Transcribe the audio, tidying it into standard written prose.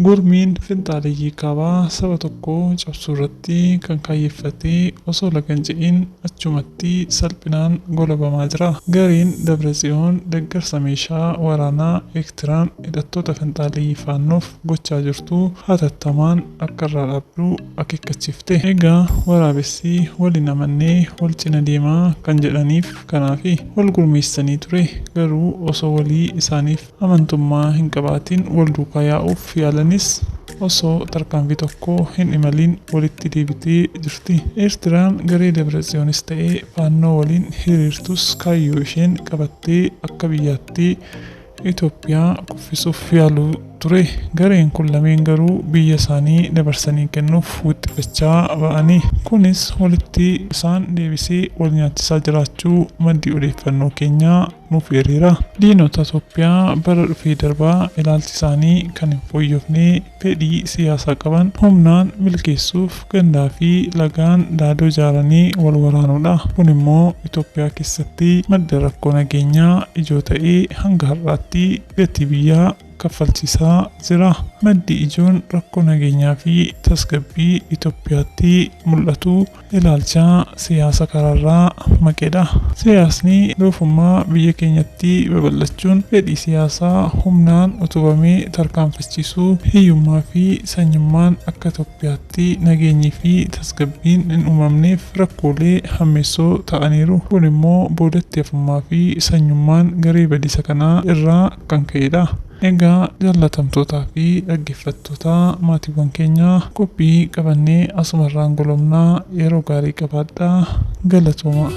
Gurmiin finxaaleyyii kaabaa saba tokko cabsuu irratti kan kaayyeffatee osoo laga hin ce'in achumatti salphinaan golabamaa jira. Gareen Dabratsiyoon deeggarsa meeshaa waraanaa Eertiraan hidhattoota finxaaleyyii faannoof gochaa jirtu hatattamaan akka irraa dhaabdu akeekkachiifte. Egaa waraabessi waliin amannee wal cina deemaa kan jedhaniif kanaafi wal gurmeessanii ture garuu osoo walii isaaniif amantummaa hin qabaatin wal duukaa yaa'uuf yaalanis osoo tarkaanfii tokko hin imalin walitti deebitee jirti. Eertiraan garee Dabratsiyoonis ta'ee faannoo waliin hiriirtus kaayyoo isheen qabattee akka biyyaatti Itoophiyaa kuffisuuf yaaluu ture. Gareen kun lameen garuu biyya isaanii dabarsanii kennuuf wixxifachaa ba'anii. Kunis walitti isaan deebisee wal nyaachisaa jiraachuu maddi odeeffannoo keenyaa nuuf hiriira. Diinota Itoophiyaa bara dhufee darbaa ilaalchi isaanii kan hin fooyyofne fedhii siyaasaa qaban humnaan milkeessuuf gandaa fi lagaan daadoo ijaaranii wal waraanuudha. Kun immoo Itoophiyaa keessatti madda rakkoo nageenyaa ijoo ta'ee hanga har'aatti gatii biyyaa kaffalchiisaa jira. Maddi ijoon rakkoo nageenyaa fi tasgabbii Itoophiyaatti mul'atu ilaalcha siyaasa karaarraa maqedha. Siyaasni doofummaa biyya keenyatti babal'achuun fedhii siyaasaa humnaan utubamee tarkaanfachiisuu, hiyyummaa fi sanyummaan akka Itoophiyaatti nageenyii fi tasgabbiin hin uumamneef rakkoolee hammeessoo ta'aniiru. Kun immoo boodatti hafummaa fi sanyummaan garee badiisa kanaa irraa kan ka'edha. Egaa jaallatamtootaa fi dhaggeeffattoota maatiiwwan keenyaa qophii qabannee asumarraan golomnaa yeroo gaarii qabaadhaa galatooma.